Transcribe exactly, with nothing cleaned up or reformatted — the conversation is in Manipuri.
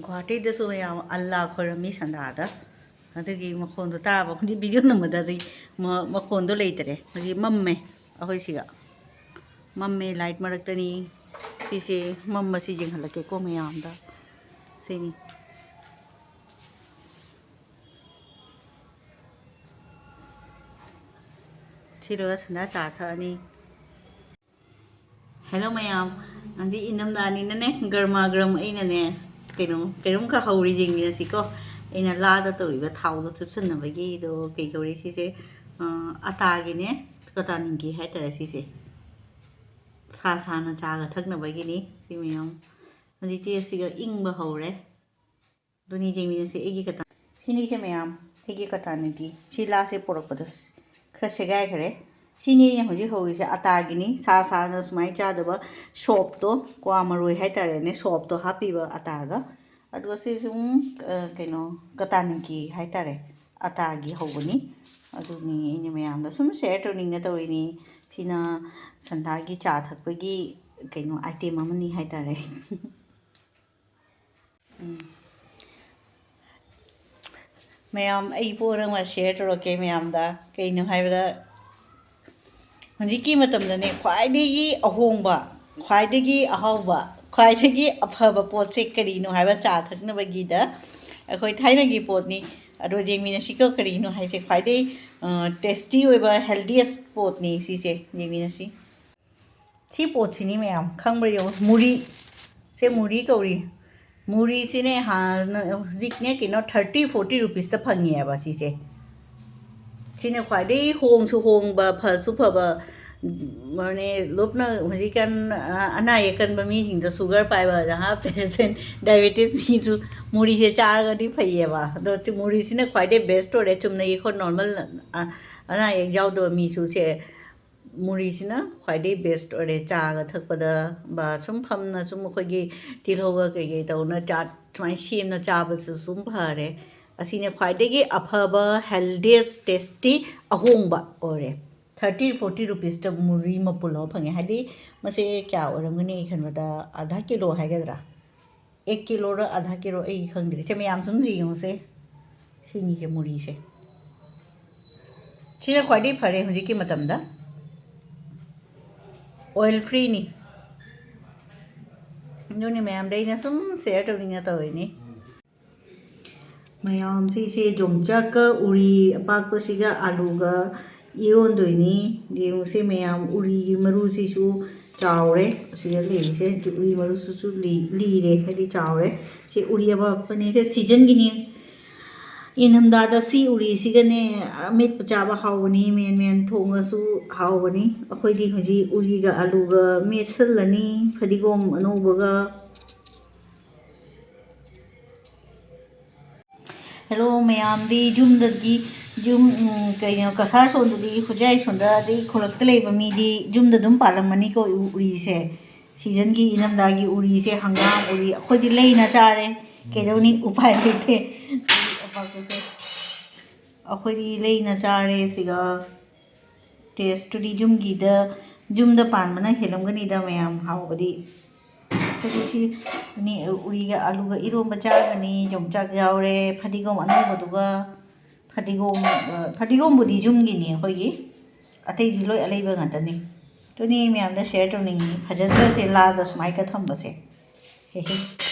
ꯒꯨꯍꯥꯇꯤꯗꯁꯨ ꯃꯌꯥꯝ ꯑꯜꯂꯥ ꯈꯣꯏꯔꯝꯃꯤ ꯁꯟꯗꯥꯗ꯫ ꯑꯗꯨꯒꯤ ꯃꯈꯣꯟꯗꯣ ꯇꯥꯕ꯫ ꯍꯧꯖꯤꯛ ꯚꯤꯗꯤꯑꯣ ꯅꯝꯕꯗꯗꯤ ꯃ-, ꯃꯈꯣꯟꯗꯣ ꯂꯩꯇꯔꯦ꯫ ꯍꯧꯖꯤꯛ ꯃꯝꯃꯦ ꯑꯩꯈꯣꯏ ꯁꯤꯒ꯫ ꯃꯝꯃꯦ, ꯂꯥꯏꯠ ꯃꯔꯛꯇꯅꯤ꯫ ꯁꯤꯁꯦ ꯃꯝꯕꯁꯤ ꯌꯦꯡꯍꯜꯂꯛꯀꯦꯀꯣ ꯃꯌꯥꯝꯗ꯫ ꯁꯤꯅꯤ꯫ ꯁꯤ ꯂꯣꯏꯔꯒ ꯁꯟꯗꯥ ꯆꯥ ꯊꯛꯑꯅꯤ꯫ ꯍꯦꯜꯂꯣ ꯃꯌꯥꯝ, ꯍꯧꯖꯤꯛ ꯏꯪꯊꯝꯊꯥꯅꯤꯅꯅꯦ, ꯒꯔꯃꯥ ꯒꯔꯝ ꯑꯩꯅꯅꯦ, ꯀꯩꯅꯣ, ꯀꯩꯅꯣꯝꯈꯛ ꯍꯧꯔꯤ, ꯌꯦꯡꯃꯤꯟꯅꯁꯤꯀꯣ꯫ ꯑꯩꯅ ꯂꯥꯗ ꯇꯧꯔꯤꯕ ꯊꯥꯎꯗꯣ ꯆꯨꯞꯁꯟꯅꯕꯒꯤꯗꯣ ꯀꯩ ꯀꯧꯔꯤ ꯁꯤꯁꯦ? ꯑ, ꯑꯇꯥꯒꯤꯅꯦ, ꯀꯇꯥꯅꯤꯡꯒꯤ ꯍꯥꯏꯇꯥꯔꯦ ꯁꯤꯁꯦ꯫ ꯁꯥ ꯁꯥꯅ ꯆꯥꯒ ꯊꯛꯅꯕꯒꯤꯅꯤ ꯁꯤ ꯃꯌꯥꯝ꯫ ꯍꯧꯖꯤꯛꯇꯤ ꯑꯁꯤꯒ ꯏꯪꯕ ꯍꯧꯔꯦ꯫ ꯑꯗꯨꯅꯤ ꯌꯦꯡꯃꯤꯟꯅꯁꯦ ꯑꯩꯒꯤ ꯀꯇꯥ-, ꯁꯤꯅꯤꯁꯦ ꯃꯌꯥꯝ, ꯑꯩꯒꯤ ꯀꯇꯥꯅꯤꯡꯒꯤ꯫ ꯁꯤ ꯂꯥꯁꯦ ꯄꯣꯔꯛꯄꯗ ꯁ-, ꯈꯔ ꯁꯦꯒꯥꯏꯈ꯭ꯔꯦ꯫ ꯁꯤꯅꯤ ꯑꯩꯅ ꯍꯧꯖꯤꯛ ꯍꯧꯔꯤꯁꯦ, ꯑꯇꯥꯒꯤꯅꯤ꯫ ꯁꯥ ꯁꯥꯅ ꯁꯨꯃꯥꯏꯅ ꯆꯥꯗꯕ ꯁꯣꯞꯇꯣ, ꯀ꯭ꯋꯥ ꯃꯔꯣꯏ ꯍꯥꯏꯇꯥꯔꯦꯅꯦ, ꯁꯣꯞꯇꯣ ꯍꯥꯞꯄꯤꯕ ꯑꯇꯥꯒ꯫ ꯑꯗꯨꯒ ꯁꯤꯁꯨ, ꯑ, ꯀꯩꯅꯣ, ꯀꯇꯥꯅꯤꯡꯒꯤ ꯍꯥꯏꯇꯥꯔꯦ, ꯑꯇꯥꯒꯤ ꯍꯧꯕꯅꯤ꯫ ꯑꯗꯨꯅꯤ ꯑꯩꯅ ꯃꯌꯥꯝꯗ ꯁꯨꯝ ꯁꯤꯌꯔ ꯇꯧꯅꯤꯡꯅ ꯇꯧꯔꯤꯅꯤ꯫ ꯁꯤꯅ ꯁꯟꯗꯥꯒꯤ ꯆꯥ ꯊꯛꯄꯒꯤ ꯀꯩꯅꯣ ꯑꯥꯏꯇꯦꯝ ꯑꯃꯅꯤ ꯍꯥꯏꯇꯥꯔꯦ꯫ ꯎꯝ꯫ ꯃꯌꯥꯝ, ꯑꯩ ꯄꯣꯠ ꯑꯃ ꯁꯤꯌꯔ ꯇꯧꯔꯛꯀꯦ ꯃꯌꯥꯝꯗ꯫ ꯀꯩꯅꯣ ꯍꯥꯏꯕꯗ, ꯍꯧꯖꯤꯛꯀꯤ ꯃꯇꯝꯗꯅꯦ, ꯈ꯭ꯋꯥꯏꯗꯒꯤ ꯑꯍꯣꯡꯕ, ꯈ꯭ꯋꯥꯏꯗꯒꯤ ꯑꯍꯥꯎꯕ, ꯈ꯭ꯋꯥꯏꯗꯒꯤ ꯑꯐꯕ ꯄꯣꯠꯁꯦ ꯀꯔꯤꯅꯣ ꯍꯥꯏꯕ ꯆꯥ ꯊꯛꯅꯕꯒꯤꯗ ꯑꯩꯈꯣꯏ ꯊꯥꯏꯅꯒꯤ ꯄꯣꯠꯅꯤ꯫ ꯑꯗꯣ ꯌꯦꯡꯃꯤꯟꯅꯁꯤꯀꯣ, ꯀꯔꯤꯅꯣ ꯍꯥꯏꯁꯦ? ꯈ꯭ꯋꯥꯏꯗꯒꯤ, ꯑ, ꯇꯦꯁꯇꯤ ꯑꯣꯏꯕ, ꯍꯦꯜꯗꯤꯌꯦꯁ ꯄꯣꯠꯅꯤ ꯁꯤꯁꯦ꯫ ꯌꯦꯡꯃꯤꯟꯅꯁꯤ꯫ ꯁꯤ ꯄꯣꯠꯁꯤꯅꯤ ꯃꯌꯥꯝ, ꯈꯪꯕ꯭ꯔꯥ ꯌꯦꯡꯉꯨ, ꯃꯨꯔꯤ꯫ ꯁꯦ ꯃꯨꯔꯤ ꯀꯧꯔꯤ꯫ ꯃꯨꯔꯤꯁꯤꯅꯦ ꯍꯥꯟꯅ, ꯍꯧꯖꯤꯛꯅꯦ ꯀꯩꯅꯣ, ꯊꯥꯔꯇꯤ ꯐꯣꯔꯇꯤ ꯔꯨꯄꯤꯁꯇ ꯐꯪꯉꯦꯕ ꯁꯤꯁꯦ꯫ ꯁꯤꯅ ꯈ꯭ꯋꯥꯏꯗꯒꯤ ꯍꯣꯡꯁꯨ ꯍꯣꯡꯕ, ꯐꯁꯨ ꯐꯕ, ꯃꯥꯅꯦ, ꯂꯣꯞꯅ ꯍꯧꯖꯤꯛꯀꯥꯟ, ꯑ, ꯑꯅꯥ ꯑꯌꯦꯛ ꯀꯟꯕ ꯃꯤꯁꯤꯡꯗ, ꯁꯨꯒꯔ ꯄꯥꯏꯕ, ꯅꯍꯥ ꯄꯦꯁꯦꯟ, ꯗꯥꯏꯕꯦꯇꯤꯁ ꯃꯤꯁꯨ ꯃꯨꯔꯤꯁꯦ ꯆꯥꯔꯒꯗꯤ ꯐꯩꯌꯦꯕ꯫ ꯑꯗꯣ ꯆꯨ-, ꯃꯨꯔꯤꯁꯤꯅ ꯈ꯭ꯋꯥꯏꯗꯩ ꯕꯦꯁ ꯑꯣꯏꯔꯦ꯫ ꯆꯨꯝꯅꯒꯤ ꯑꯩꯈꯣꯏ ꯅꯣꯔꯃꯦꯜ, ꯑ, ꯑꯅꯥ ꯑꯌꯦꯛ ꯌꯥꯎꯗꯕ ꯃꯤꯁꯨ ꯁꯦ ꯃꯨꯔꯤꯁꯤꯅ ꯈ꯭ꯋꯥꯏꯗꯒꯤ ꯕꯦꯁ ꯑꯣꯏꯔꯦ꯫ ꯆꯥꯒ ꯊꯛꯄꯗ ꯕ ꯁꯨꯝ ꯐꯝꯅ ꯁꯨꯝ ꯑꯩꯈꯣꯏꯒꯤ ꯇꯤꯜꯍꯧꯒ ꯀꯩꯀꯩ ꯇꯧꯅ ꯆꯥ ꯁꯨꯃꯥꯏꯅ ꯁꯦꯝꯅ ꯆꯥꯕꯁꯨ ꯁꯨꯝ ꯐꯔꯦ꯫ ꯑꯁꯤꯅ ꯈ꯭ꯋꯥꯏꯗꯒꯤ ꯑꯐꯕ, ꯍꯦꯜꯗꯤꯌꯦꯁ, ꯇꯦꯁꯇꯤ, ꯑꯍꯣꯡꯕ ꯑꯣꯏꯔꯦ꯫ ꯊꯥꯔꯇꯤ ꯐꯣꯔꯇꯤ ꯔꯨꯄꯤꯁꯇ ꯃꯨꯔꯤ ꯃꯄꯨꯜ ꯑꯃ ꯐꯪꯉꯦ꯫ ꯍꯥꯏꯗꯤ ꯃꯁꯦ ꯀꯌꯥ ꯑꯣꯏꯔꯝꯒꯅꯤ ꯈꯟꯕꯗ, ꯑꯙꯥ ꯀꯤꯂꯣ ꯍꯥꯏꯒꯗ꯭ꯔꯥ? ꯑꯦꯛ ꯀꯤꯂꯣꯔ ꯑꯙꯥ ꯀꯤꯂꯣ ꯑꯩ ꯈꯪꯗ꯭ꯔꯦ꯫ ꯁꯦ ꯃꯌꯥꯝ ꯁꯨꯝ ꯌꯦꯡꯉꯨꯁꯦ꯫ ꯁꯤꯅꯤꯁꯦ ꯃꯨꯔꯤꯁꯦ꯫ ꯁꯤꯅ ꯈ꯭ꯋꯥꯏꯗꯒꯤ ꯐꯔꯦ ꯍꯧꯖꯤꯛꯀꯤ ꯃꯇꯝꯗ꯫ ꯑꯣꯏꯜ ꯐ꯭ꯔꯤꯅꯤ꯫ ꯑꯗꯨꯅꯤ ꯃꯌꯥꯝꯗ ꯑꯩꯅ ꯁꯨꯝ ꯁꯤꯌꯔ ꯇꯧꯅꯤꯡꯉ ꯇꯧꯔꯤꯅꯤ꯫ ꯃꯌꯥꯝꯁꯤꯁꯦ ꯌꯣꯡꯆꯥꯛꯀ ꯎꯔꯤ ꯑꯄꯥꯛꯄꯁꯤꯒ ꯑꯂꯨꯒ ꯏꯔꯣꯟꯗꯣꯏꯅꯤ꯫ ꯌꯦꯡꯉꯨꯁꯦ ꯃꯌꯥꯝ, ꯎꯔꯤꯒꯤ ꯃꯔꯨꯁꯤꯁꯨ ꯆꯥꯎꯔꯦ꯫ ꯑꯁꯤꯗ ꯂꯩꯔꯤꯁꯦ ꯎꯔꯤ ꯃꯔꯨꯁꯤꯁꯨ ꯂꯤ-, ꯂꯤꯔꯦ, ꯍꯥꯏꯗꯤ ꯆꯥꯎꯔꯦ꯫ ꯁꯤ ꯎꯔꯤ ꯑꯄꯥꯛꯄꯅꯤ, ꯁꯤ ꯁꯤꯖꯟꯒꯤꯅꯤ꯫ ꯏꯪꯊꯝꯊꯥꯗ ꯁꯤ ꯎꯔꯤꯁꯤꯒꯅꯦ ꯑꯃꯦꯠꯄ ꯆꯥꯕ ꯍꯥꯎꯕꯅꯤ, ꯃꯦꯟ ꯃꯦꯟ ꯊꯣꯡꯉꯁꯨ ꯍꯥꯎꯕꯅꯤ꯫ ꯑꯩꯈꯣꯏꯗꯤ ꯍꯧꯖꯤꯛ ꯎꯔꯤꯒ ꯑꯂꯨꯒ ꯃꯦꯠꯁꯜꯂꯅꯤ, ꯐꯗꯤꯒꯣꯝ ꯑꯅꯧꯕꯒ꯫ ꯍꯦꯜꯂꯣ ꯃꯌꯥꯝꯗꯤ, ꯌꯨꯝꯗꯗꯤ, ꯌꯨꯝ, ꯎꯝ, ꯀꯩꯅꯣ, ꯀꯁꯥꯔ ꯁꯣꯝꯗꯗꯤ, ꯈꯨꯖꯥꯏ ꯁꯣꯝꯗꯗꯤ, ꯈꯨꯜꯂꯛꯇ ꯂꯩꯕ ꯃꯤꯗꯤ ꯌꯨꯝꯗ ꯑꯗꯨꯝ ꯄꯥꯜꯂꯝꯃꯅꯤꯀꯣ ꯎ-, ꯎꯔꯤꯁꯦ꯫ ꯁꯤꯖꯟꯒꯤ, ꯏꯪꯊꯝꯊꯥꯒꯤ ꯎꯔꯤꯁꯦ, ꯍꯪꯒꯥꯝ ꯎꯔꯤ, ꯑꯩꯈꯣꯏꯗꯤ ꯂꯩꯅ ꯆꯥꯔꯦ꯫ ꯀꯩꯗꯧꯅꯤ? ꯎꯄꯥꯏ ꯂꯩꯇꯦ꯫ ꯎꯔꯤ ꯑꯄꯥꯛꯄꯁꯦ ꯑꯩꯈꯣꯏꯗꯤ ꯂꯩꯅ ꯆꯥꯔꯦ ꯁꯤꯒ꯫ ꯇꯦꯁꯇꯨꯗꯤ ꯌꯨꯝꯒꯤꯗ, ꯌꯨꯝꯗ ꯄꯥꯟꯕꯅ ꯍꯦꯜꯂꯝꯒꯅꯤꯗ ꯃꯌꯥꯝ ꯍꯥꯎꯕꯗꯤ꯫ ꯑꯩꯈꯣꯏꯗꯤ ꯁꯤ ꯎꯔꯤꯒ ꯑꯂꯨꯒ ꯏꯔꯣꯝꯕ ꯆꯥꯒꯅꯤ꯫ ꯌꯣꯡꯆꯥꯛ ꯌꯥꯎꯔꯦ, ꯐꯗꯤꯒꯣꯝ ꯑꯅꯧꯕꯗꯨꯒ꯫ ꯐꯗꯤꯒꯣꯝ, ꯑ, ꯐꯗꯤꯒꯣꯝꯕꯨꯗꯤ ꯌꯨꯝꯒꯤꯅꯤ ꯑꯩꯈꯣꯏꯒꯤ, ꯑꯇꯩꯗꯤ ꯂꯣꯏ ꯑꯂꯩꯕ ꯉꯥꯛꯇꯅꯤ꯫ ꯑꯗꯨꯅꯤ ꯃꯌꯥꯝꯗ ꯁꯤꯌꯔ ꯇꯧꯅꯤꯡꯉꯤ, ꯐꯖꯗ꯭ꯔꯁꯦ ꯂꯥꯗ ꯁꯨꯃꯥꯏꯅ ꯊꯝꯕꯁꯦ꯫ ꯍꯦ ꯍꯦ꯫